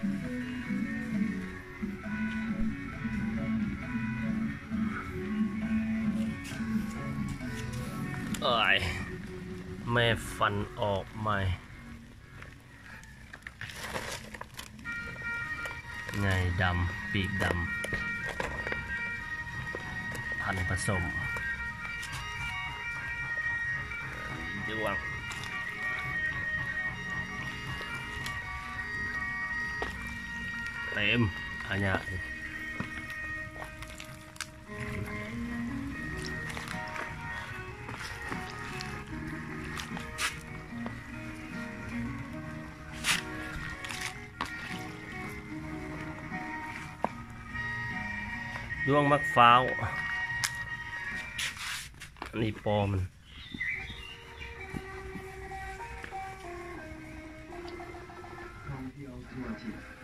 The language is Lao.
ເອີຍ ແມ່ຟັນອອກໃໝ່ ໃຫຍ່ດຳ ປີກດຳ ພັນປະສົມ ດວງ ເຕັມ ອາຍະ. ດວງໝາກຟ້າວ ອັນນີ້ປໍມັນ. ທ່ອງທ່ຽວທົ່ວທິດ.